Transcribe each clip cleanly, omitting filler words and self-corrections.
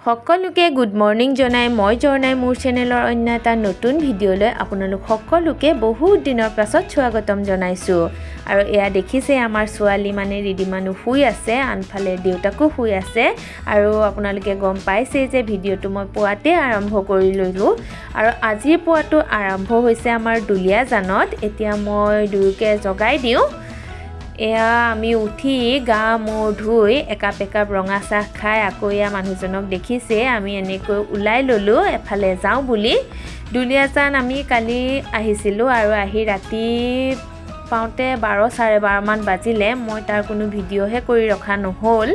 সকলোকে good morning জনাই মই জৰ্ণাই মোৰ চেনেলৰ অন্য এটা নতুন ভিডিঅ'লৈ আপোনালোক সকলোকে বহুত দিনৰ পাছত স্বাগতম জনাইছোঁ। আৰু এয়া দেখিছে আমাৰ ছোৱালী মানে ৰিধিমানো শুই আছে, আনফালে দেউতাকো শুই আছে। আৰু আপোনালোকে গম পাইছে যে ভিডিঅ'টো মই পুৱাতে আৰম্ভ কৰি ল'লোঁ। আৰু আজিৰ পুৱাটো আৰম্ভ হৈছে আমাৰ দুলীয়াজানত। এতিয়া মই দুয়োকে জগাই দিওঁ। এয়া আমি উঠি গা মূৰ ধুই একাপ একাপ ৰঙা চাহ খাই আকৌ এয়া মানুহজনক দেখিছে আমি এনেকৈ ওলাই ল'লোঁ এফালে যাওঁ বুলি। দুলীয়াজান আমি কালি আহিছিলোঁ আৰু আহি ৰাতি পাওঁতে 12 চাৰে 12মান বাজিলে। মই তাৰ কোনো ভিডিঅ'হে কৰি ৰখা নহ'ল।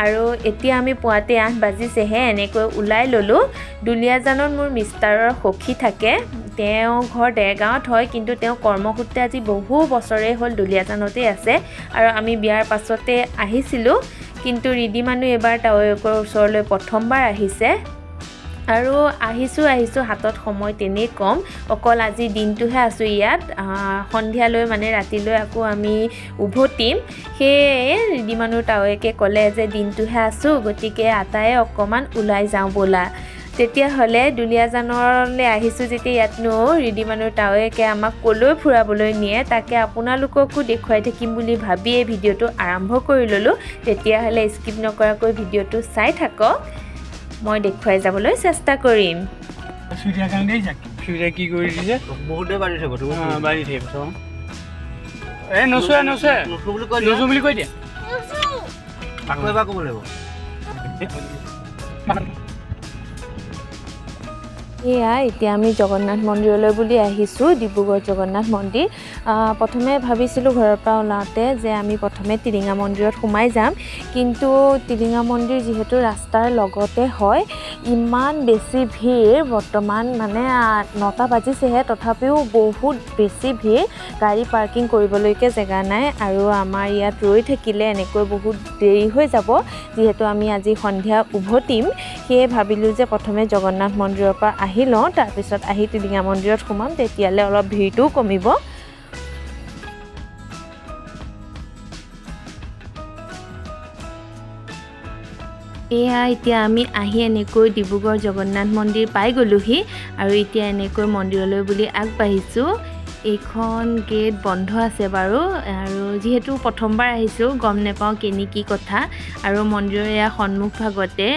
আৰু এতিয়া আমি পুৱাতে 8 বাজিছেহে এনেকৈ ওলাই ল'লোঁ। দুলীয়াজানত মোৰ মিষ্টাৰৰ সখী থাকে, তেওঁ ঘৰ দেৰগাঁৱত হয়, কিন্তু তেওঁ কৰ্মসূত্ৰে আজি বহু বছৰেই হ'ল দুলীয়াজানতেই আছে। আৰু আমি বিয়াৰ পাছতে আহিছিলোঁ, কিন্তু ৰিধিমানো এইবাৰ তাৱেকৰ ওচৰলৈ প্ৰথমবাৰ আহিছে। আৰু আহিছোঁ আহিছোঁ হাতত সময় তেনেই কম, অকল আজি দিনটোহে আছোঁ ইয়াত। সন্ধিয়ালৈ মানে ৰাতিলৈ আকৌ আমি উভতিম। সেয়ে ৰিধিমানুৰ তাৱেকে ক'লে যে দিনটোহে আছোঁ, গতিকে আটায়ে অকণমান ওলাই যাওঁ ব'লা। তেতিয়াহ'লে দুলীয়াজানলৈ আহিছোঁ যেতিয়া ইয়াতনো ৰিধিমানুৰ তাৱেকে আমাক ক'লৈ ফুৰাবলৈ নিয়ে তাকে আপোনালোককো দেখুৱাই থাকিম বুলি ভাবিয়ে ভিডিঅ'টো আৰম্ভ কৰি ল'লোঁ। তেতিয়াহ'লে স্কিপ নকৰাকৈ ভিডিঅ'টো চাই থাকক, মই দেখুৱাই যাবলৈ চেষ্টা কৰিম। কি কৰি দিছে বহুতে বাঢ়ি থাকিব, বাঢ়ি থাকিব। এই নচুৱে নচুৱে নচু বুলি কৈ দিয়া, আকৌ এবাৰ ক'ব লাগিব। এয়া এতিয়া আমি জগন্নাথ মন্দিৰলৈ বুলি আহিছোঁ, ডিব্ৰুগড় জগন্নাথ মন্দিৰ। প্ৰথমে ভাবিছিলোঁ ঘৰৰ পৰা ওলাওঁতে যে আমি প্ৰথমে টিলিঙা মন্দিৰত সোমাই যাম, কিন্তু টিলিঙা মন্দিৰ যিহেতু ৰাস্তাৰ লগতে হয়, ইমান বেছি ভিৰ বৰ্তমান, মানে 9টা বাজিছেহে তথাপিও বহুত বেছি ভিৰ, গাড়ী পাৰ্কিং কৰিবলৈকে জেগা নাই। আৰু আমাৰ ইয়াত ৰৈ থাকিলে এনেকৈ বহুত দেৰি হৈ যাব, যিহেতু আমি আজি সন্ধিয়া উভতিম। সেয়ে ভাবিলোঁ যে প্ৰথমে জগন্নাথ মন্দিৰৰ পৰা আহি লওঁ, তাৰপিছত আহি টিলিঙা মন্দিৰত সোমাম, তেতিয়ালৈ অলপ ভিৰটোও কমিব। এয়া এতিয়া আমি আহি এনেকৈ ডিব্ৰুগড় জগন্নাথ মন্দিৰ পাই গ'লোহি। আৰু এতিয়া এনেকৈ মন্দিৰলৈ বুলি আগবাঢ়িছোঁ। এইখন গেট বন্ধ আছে বাৰু, আৰু যিহেতু প্ৰথমবাৰ আহিছোঁ গম নাপাওঁ কেনি কি কথা। আৰু মন্দিৰৰ এয়া সন্মুখভাগতে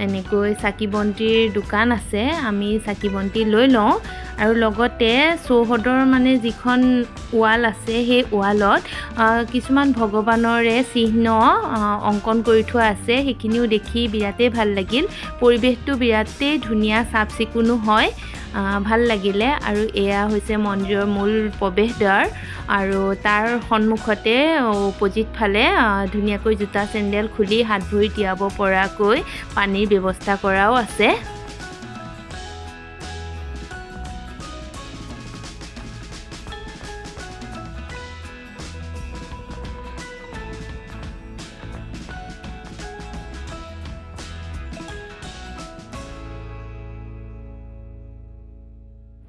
এনেকৈ চাকি বন্তিৰ দোকান আছে, আমি চাকি বন্তি লৈ লওঁ। আৰু লগতে চৌহদৰ মানে যিখন ৱাল আছে, সেই ৱালত কিছুমান ভগৱানৰে চিহ্ন অংকন কৰি থোৱা আছে, সেইখিনিও দেখি বিৰাটেই ভাল লাগিল। পৰিৱেশটো বিৰাটেই ধুনীয়া, চাফ চিকুণো হয়, ভাল লাগিলে। আৰু এয়া হৈছে মন্দিৰৰ মূল প্ৰৱেশদ্বাৰ, আৰু তাৰ সন্মুখতে অপজিট ফালে ধুনীয়াকৈ জোতা চেণ্ডেল খুলি হাত ভৰি তিয়াব পৰাকৈ পানীৰ ব্যৱস্থা কৰাও আছে।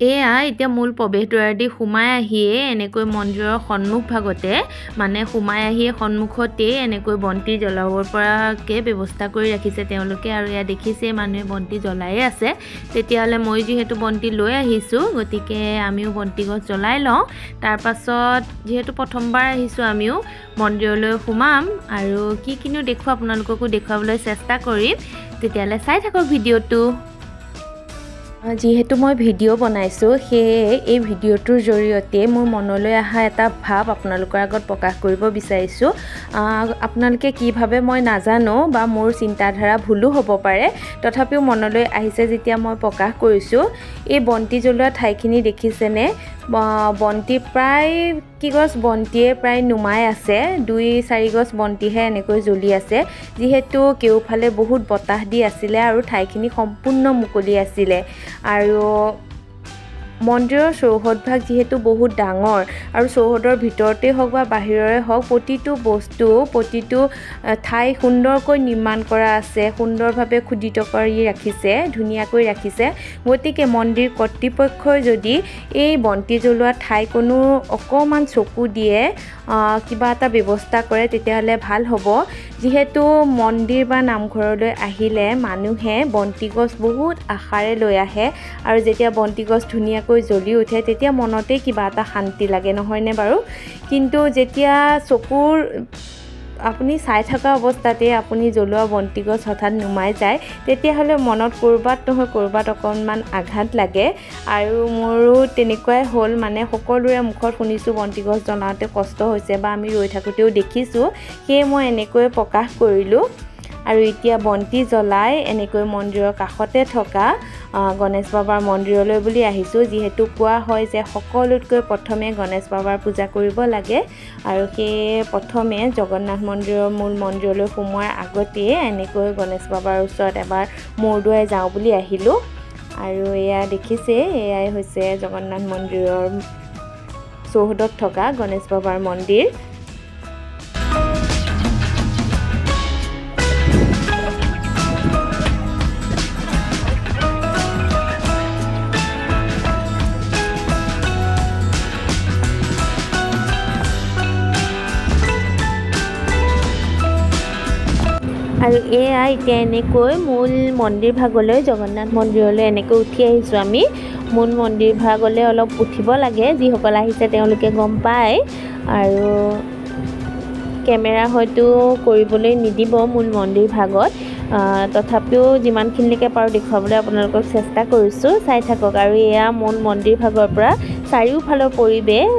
এয়া এতিয়া মূল প্ৰৱেশদ্বাৰেদি সোমাই আহিয়ে এনেকৈ মন্দিৰৰ সন্মুখভাগতে, মানে সোমাই আহিয়ে সন্মুখতেই এনেকৈ বন্তি জ্বলাব পৰাকৈ ব্যৱস্থা কৰি ৰাখিছে তেওঁলোকে। আৰু এয়া দেখিছে মানুহে বন্তি জ্বলায়ে আছে। তেতিয়াহ'লে মই যিহেতু বন্তি লৈ আহিছোঁ, গতিকে আমিও বন্তি গছ জ্বলাই লওঁ। তাৰপাছত যিহেতু প্ৰথমবাৰ আহিছোঁ আমিও মন্দিৰলৈ সোমাম আৰু কি কিনো দেখুৱাম আপোনালোককো দেখুৱাবলৈ চেষ্টা কৰিম। তেতিয়াহ'লে চাই থাকক ভিডিঅ'টো। যিহেতু মই ভিডিঅ' বনাইছোঁ, সেয়ে এই ভিডিঅ'টোৰ জৰিয়তে মোৰ মনলৈ অহা এটা ভাৱ আপোনালোকৰ আগত প্ৰকাশ কৰিব বিচাৰিছোঁ। আপোনালোকে কি ভাবে মই নাজানো, বা মোৰ চিন্তাধাৰা ভুলো হ'ব পাৰে, তথাপিও মনলৈ আহিছে যেতিয়া মই প্ৰকাশ কৰিছোঁ। এই বন্তি জ্বলোৱা ঠাইখিনি দেখিছেনে? বন্তি প্ৰায় কি গছ বন্তিয়ে প্ৰায় নুমাই আছে, 2-4 গছ বন্তিহে এনেকৈ জ্বলি আছে। যিহেতু কেওফালে বহুত বতাহ দি আছিলে আৰু ঠাইখিনি সম্পূৰ্ণ মুকলি আছিলে। আৰু মন্দিৰৰ চৌহদভাগ যিহেতু বহুত ডাঙৰ আৰু চৌহদৰ ভিতৰতেই হওক বা বাহিৰৰে হওক প্ৰতিটো বস্তু, প্ৰতিটো ঠাই সুন্দৰকৈ নিৰ্মাণ কৰা আছে, সুন্দৰভাৱে খোদিত কৰি ৰাখিছে, ধুনীয়াকৈ ৰাখিছে। গতিকে মন্দিৰ কৰ্তৃপক্ষই যদি এই বন্তি জ্বলোৱা ঠাইকণো অকণমান চকু দিয়ে, কিবা এটা ব্যৱস্থা কৰে, তেতিয়াহ'লে ভাল হ'ব। যিহেতু মন্দিৰ বা নামঘৰলৈ আহিলে মানুহে বন্তি গছ বহুত আশাৰে লৈ আহে আৰু যেতিয়া বন্তি গছ ধুনীয়াকৈ জ্বলি উঠে তেতিয়া মনতে কিবা এটা শান্তি লাগে, নহয়নে বাৰু? কিন্তু যেতিয়া চকুৰ আপুনি চাই থকা অৱস্থাতে আপুনি জ্বলোৱা বন্তি গছ হঠাৎ নুমাই যায়, তেতিয়াহ'লে মনত ক'ৰবাত নহয় ক'ৰবাত অকণমান আঘাত লাগে। আৰু মোৰো তেনেকুৱাই হ'ল, মানে সকলোৰে মুখত শুনিছোঁ বন্তি গছ জ্বলাওঁতে কষ্ট হৈছে বা আমি ৰৈ থাকোঁতেও দেখিছোঁ, সেয়ে মই এনেকৈয়ে প্ৰকাশ কৰিলোঁ। আৰু এতিয়া বন্তি জ্বলাই এনেকৈ মন্দিৰৰ কাষতে থকা গণেশ বাবাৰ মন্দিৰলৈ বুলি আহিছোঁ। যিহেতু কোৱা হয় যে সকলোতকৈ প্ৰথমে গণেশ বাবাৰ পূজা কৰিব লাগে, আৰু সেয়ে প্ৰথমে জগন্নাথ মন্দিৰৰ মূল মন্দিৰলৈ সোমোৱাৰ আগতেই এনেকৈ গণেশ বাবাৰ ওচৰত এবাৰ মূৰ দোৱাই যাওঁ বুলি আহিলোঁ। আৰু এয়া দেখিছে, এয়াই হৈছে জগন্নাথ মন্দিৰৰ চৌহদত থকা গণেশ বাবাৰ মন্দিৰ। আৰু এয়া এতিয়া এনেকৈ মূল মন্দিৰ ভাগলৈ, জগন্নাথ মন্দিৰলৈ এনেকৈ উঠি আহিছোঁ আমি। মূল মন্দিৰ ভাগলৈ অলপ উঠিব লাগে, যিসকল আহিছে তেওঁলোকে গম পায়। আৰু কেমেৰা হয়তো কৰিবলৈ নিদিব মূল মন্দিৰ ভাগত, তথাপিও যিমানখিনিলৈকে পাৰোঁ দেখুৱাবলৈ আপোনালোকক চেষ্টা কৰিছোঁ, চাই থাকক। আৰু এয়া মূল মন্দিৰ ভাগৰ পৰা চাৰিওফালৰ পৰিৱেশ।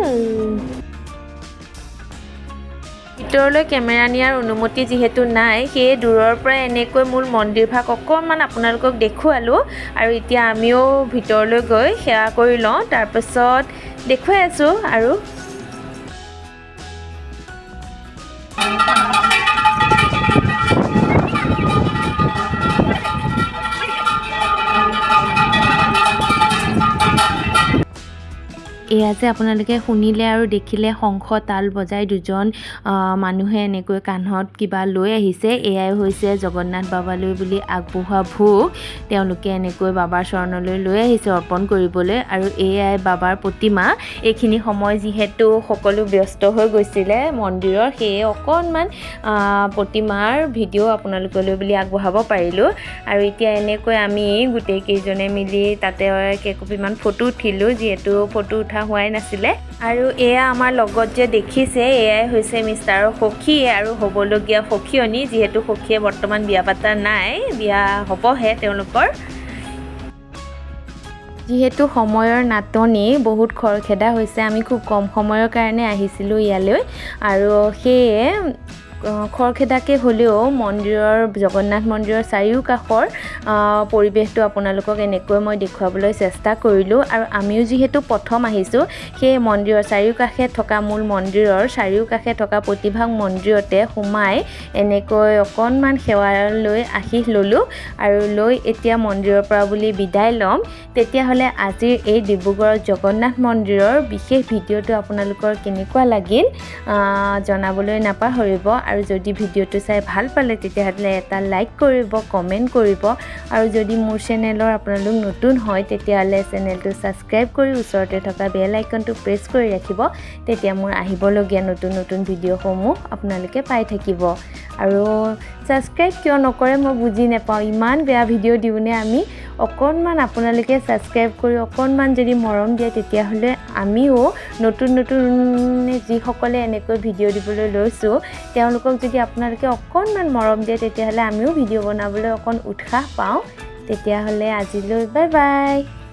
ভিতৰলৈ কেমেৰা নিয়াৰ অনুমতি যিহেতু নাই, সেয়ে দূৰৰ পৰা এনেকৈ মূল মন্দিৰ ভাগ অকণমান আপোনালোকক দেখুৱালোঁ। আৰু এতিয়া আমিও ভিতৰলৈ গৈ সেৱা কৰি লওঁ, তাৰপিছত দেখুৱাই আছোঁ। আৰু এয়া যে আপোনালোকে শুনিলে আৰু দেখিলে শংখ তাল বজাই দুজন মানুহে এনেকৈ কান্ধত কিবা লৈ আহিছে, এয়াই হৈছে জগন্নাথ বাবালৈ বুলি আগবঢ়োৱা ভোগ। তেওঁলোকে এনেকৈ বাবাৰ চৰণলৈ লৈ আহিছে অৰ্পণ কৰিবলৈ। আৰু এয়াই বাবাৰ প্ৰতিমা। এইখিনি সময় যিহেতু সকলো ব্যস্ত হৈ গৈছিলে মন্দিৰৰ, সেয়ে অকণমান প্ৰতিমাৰ ভিডিঅ' আপোনালোকলৈ বুলি আগবঢ়াব পাৰিলোঁ। আৰু এতিয়া এনেকৈ আমি গোটেইকেইজনে মিলি তাতে কেইকপিমান ফটো উঠিলোঁ, যিহেতু ফটো উঠা হোৱাই নাছিলে। আৰু এয়া আমাৰ লগত যে দেখিছে, এয়াই হৈছে মিষ্টাৰৰ সখী আৰু হ'বলগীয়া সখীয়নী। যিহেতু সখীয়ে বৰ্তমান বিয়া পাতা নাই, বিয়া হ'বহে তেওঁলোকৰ। যিহেতু সময়ৰ নাটনি, বহুত খৰখেদা হৈছে, আমি খুব কম সময়ৰ কাৰণে আহিছিলোঁ ইয়ালৈ। আৰু সেয়ে খৰখেদাকৈ হ'লেও মন্দিৰৰ, জগন্নাথ মন্দিৰৰ চাৰিওকাষৰ পৰিৱেশটো আপোনালোকক এনেকৈ মই দেখুৱাবলৈ চেষ্টা কৰিলোঁ। আৰু আমিও যিহেতু প্ৰথম আহিছোঁ, সেয়ে মন্দিৰৰ চাৰিওকাষে থকা, মূল মন্দিৰৰ চাৰিওকাষে থকা প্ৰতিভাগ মন্দিৰতে সোমাই এনেকৈ অকণমান সেৱা লৈ আশীষ ল'লোঁ। আৰু লৈ এতিয়া মন্দিৰৰ পৰা বুলি বিদায় ল'ম। তেতিয়াহ'লে আজিৰ এই ডিব্ৰুগড়ৰ জগন্নাথ মন্দিৰৰ বিশেষ ভিডিঅ'টো আপোনালোকৰ কেনেকুৱা লাগিল জনাবলৈ নাপাহৰিব। আৰু যদি ভিডিঅ'টো চাই ভাল পালে তেতিয়াহ'লে এটা লাইক কৰিব, কমেণ্ট কৰিব। আৰু যদি মোৰ চেনেলৰ আপোনালোক নতুন হয় তেতিয়াহ'লে চেনেলটো ছাবস্ক্ৰাইব কৰি ওচৰতে থকা বেল আইকনটো প্ৰেছ কৰি ৰাখিব, তেতিয়া মোৰ আহিবলগীয়া নতুন নতুন ভিডিঅ'সমূহ আপোনালোকে পাই থাকিব। আৰু ছাবস্ক্ৰাইব কিয় নকৰে মই বুজি নাপাওঁ, ইমান বেয়া ভিডিঅ' দিওঁনে আমি? অকণমান আপোনালোকে ছাবস্ক্ৰাইব কৰি অকণমান যদি মৰম দিয়ে তেতিয়াহ'লে আমিও নতুন নতুন যিসকলে এনেকৈ ভিডিঅ' দিবলৈ লৈছোঁ তেওঁলোকক যদি আপোনালোকে অকণমান মৰম দিয়ে তেতিয়াহ'লে আমিও ভিডিঅ' বনাবলৈ অকণ উৎসাহ পাওঁ। তেতিয়াহ'লে আজিলৈ বাই বাই।